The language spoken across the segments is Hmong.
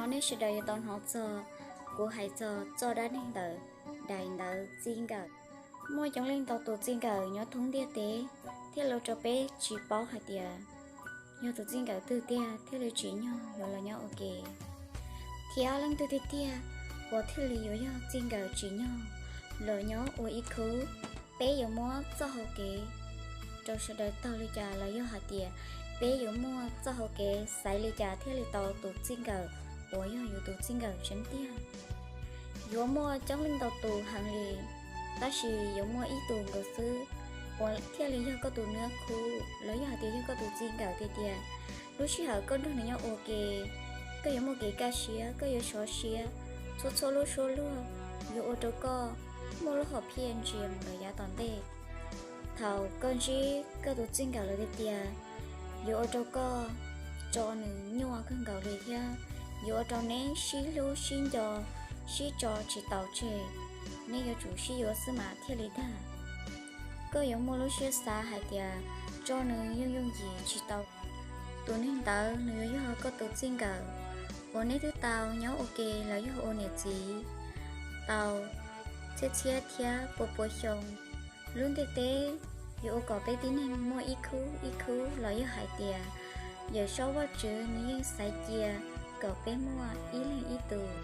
Nej sawv daws yuav tau hnov txog kuv hais txog txoj dab neeg ntawm daim ntawv txij nkawm. Muaj coob leej ntau tus txij nkawm nyob thoob ntiaj teb thiaj li ua rau peb tsis paub hais tias yog tus txij nkawm twg tiag thiaj li tsim nyog yuav los nyob ua ke, thiab leej twg tiag tiag uas thiaj li yuav yog txij nkawm tsim nyog los nyob ua ib khub. Peb yuav muab txoj hau kev rau sawv daws taug li cas los yog hais tias peb yuav muaj txoj hau kev xaiv li cas thiaj li tau tus txij nkawm uas yog yus tus txij nkawm tseeb tiag. Yuav muaj coob leej ntau tus heev li, tab sis yuav muaj ib tug nkaus xwb uas thiaj li yog koj tus nab khub los yog hais tias yog koj tus txij nkawm tiag tiag. Lub sij hawm koj nrog nws nyob ua ke, koj yuav muaj kev kaj siab, koj yuav sov siab, txhua txhua lub suab luag yuav ua rau koj muaj lub hom phiaj ntsia mus rau yav tom ntej. Thaum koj ntsib koj tus txij nkawm lawm tiag tiag, yuav ua rau koj tso nws nyuaj kawg nkaus li thiab yuav ua rau neb sib hlub sib nco, sib tso tsis taus tseg. Neb yuav tsum sib yuav xwb mas thiaj li tag. Koj yuav muaj lub siab xav hais tias tso nws yooj yooj yim tsis tau. Tus neeg ntawd nws yuav yog koj tus txij nkawm uas neb twb tau nyob ua ke los yog ua niam txiv tau txhiab txhiab thiab pua pua xyoo. Lub ntiaj teb yuav ua kom peb tib neeg muaj ib khub ib khub los yog hais tias Yawm Saub Vajtswv nws yeej xaiv cia kom peb muaj ib leeg ib tus.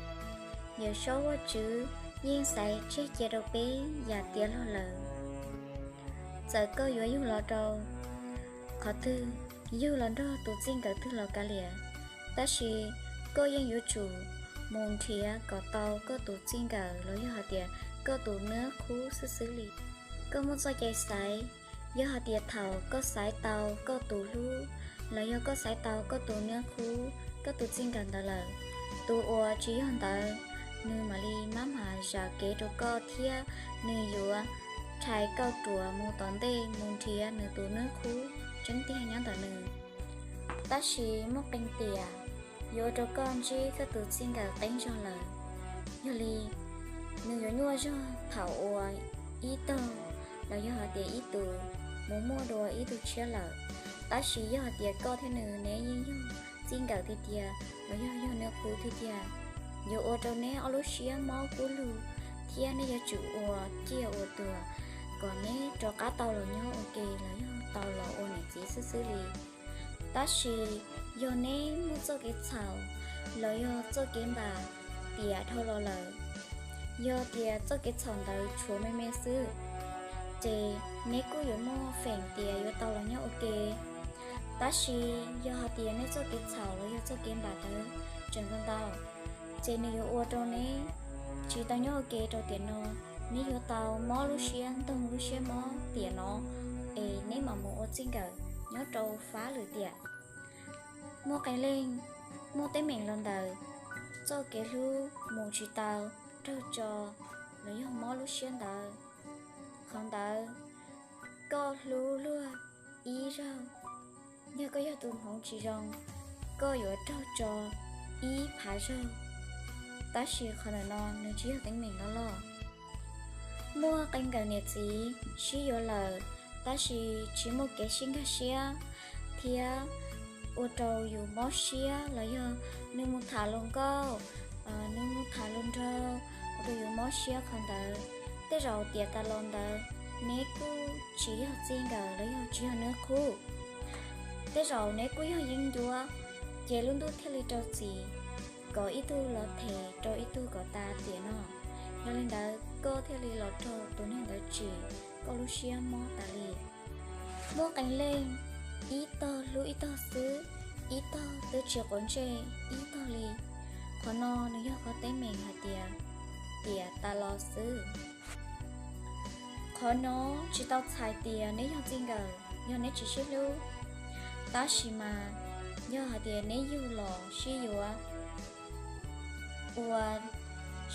Yawm Saub Vajtswv yeej xaiv tseg cia rau peb yam tiav log lawm. Txawm koj yuav yug los rau qhov twg, yug los nrog tus txij nkawm twg los kav liam, tab sis koj yeej yuav tsum mus nrhiav kom tau koj tus txij nkawm los yog hais tias koj tus nab khub xwb xwb li. Koj muaj txoj cai xaiv, yog hais tias thaum koj xaiv tau koj tus hlub los yog koj xaiv tau koj tus nab khub, koj tus txij nkawm ntawd lawm, tus uas tsis yog ntawd nws mam li mab mam zam kev rau koj thiab nws yuav rhais koj ruam mus tom ntej mus nrhiav nws tus nab khub tseeb tiag nyob ntawm nws. Tab sis muaj qee tiam yuav ua rau koj ntsib koj tus txij nkawm qeeb zog lawm. Yog li, nws yuav nyuaj zog thaum uas ib tog los yog hais tias ib tus mus muaj dua ib tug tshiab lawm. Tab sis yog hais tias koj thiab nws neb yeej yog txij nkawm tiag tiag los yog yog nab khub tiag tiag, yuav ua rau neb ob lub siab mob kub lug thiab neb yuav tsum ua ciaj ua tuag kom neb rov qab tau los nyob ua ke los yog tau los ua niam txiv xwb xwb li. Tab sis yog neb muaj txoj kev txhaum los yog txoj kev npam tiam dhau los lawm, yog tias txoj kev txhaum ntawd tshuav me me xwb, ces neb kuj yuav muaj feem tias yuav tau los nyob ua ke. Tab sis yog hais tias neb txoj kev txhaum los yog txoj kev npam ntawd tseem ntau ntau, ces nws yuav ua rau neb tsis tau nyob ua ke rau tiam no. Neb yuav tau mob lub siab ntog lub siab mob tiam no, es neb mam mus ua txij nkawm nyob rau fab lwm tiam. Muaj qee leej muaj teeb meem los ntawm txoj kev hlub mus tsis tau, raug tso los yog mob lub siab ntawd. Qhov ntawd koj hlub luag ib zaug, yog koj yog tus hmoov tsis zoo, koj yuav raug tso ib phav zaug. Tab sis qhov ntawm no nws tsis yog teeb meem loj loj. Muaj qee nkawm niam txiv sib yuav lawm, tab sis tsis muaj kev sib nkag siab, thiab ua rau yus mob siab los yog nws mus tham luag nkauj, nws mus tham luag nraug, ua rau yus mob siab qhov ntawd. Tej zaum tiam tas los ntawd neb kuj tsis yog txij nkawm los yog tsis yog nab khub. Tej zaum neb kuj yog yeeb ncuab, ces lub ntuj thiaj li rau txim kom ib tug los them rau ib tug kom tas tiam no. Yog li ntawd koj thiaj li los raug tus neeg ntawd tsim, koj lub siab mob tas li. Muaj qee leej ib tog hlub ib tog xwb, ib tog twb tsis quav ntsej ib tog li. Qhov no nws yog qhov teeb meem hais tias tiam tas los xwb. Qhov no tsis tau txhais tias neb yog txij nkawm yog neb tsis sib hlub, tab sis mas yog hais tias neb yug los sib yuav, ua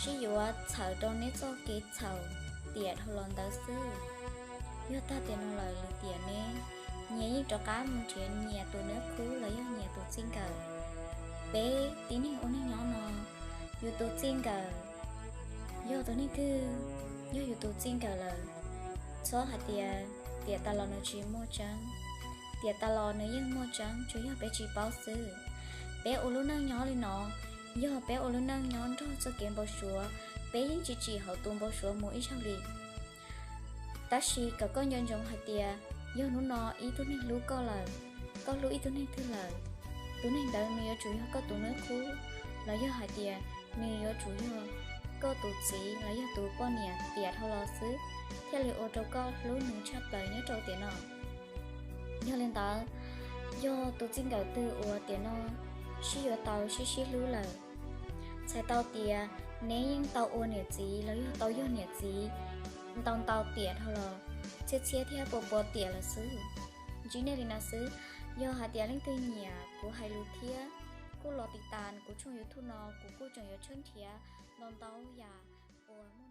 sib yuav txhawm rau neb txoj kev txhaum tiam dhau los ntawd xwb. Yog tag tiam no lawm lwm tiam neb nyias yeej rov qab mus nrhiav nyias tus nab khub los yog nyias tus txij nkawm. Peb tib neeg ua neej nyob no, yus tus txij nkawm yog tus neeg twg, yog yus tus txij nkawm lawm, txhob hais tias tiam tas los nws tsis muaj tseeb. Tiam tas los nws yeej muaj tseeb, tsuas yog peb tsis paub xwb. Peb ua lub neej nyob li no, Yog peb ua lub neej nyob nrog txoj kev npau suav, peb yeej tsis tsim hauv tus npau suav mus ib zaug li. Tab sis kom koj nco ntsoov hais tias yog hnub no ib tug neeg hlub koj lawm, koj hlub ib tug neeg twg lawm, tus neeg ntawd nws yuav tsum yog koj tus nab khub, los yog hais tias nws yuav tsum yog koj tus txiv los yog tus poj niam tiam dhau los xwb, thiaj li ua rau koj hlub nws tshaj plaws nyob rau tiam no. Yog li ntawd, yog tus txij nkawm twg uas tiam no sib yuav tau sib sib hlub lawm, txhais tau tias neb yeej tau ua niam txiv los yog tau yog niam txiv ntau ntau tiam dhau los, txhiab txhiab thiab pua pua tiam lawm xwb. Ntsib nej li no xwb, yog hais tias leej twg nyiam kuv hais lus thiab kuj los tiv tas kuv tshooj YouTube no, kuv kuj tseem yuav tshawb nrhiav ntau ntau yam uas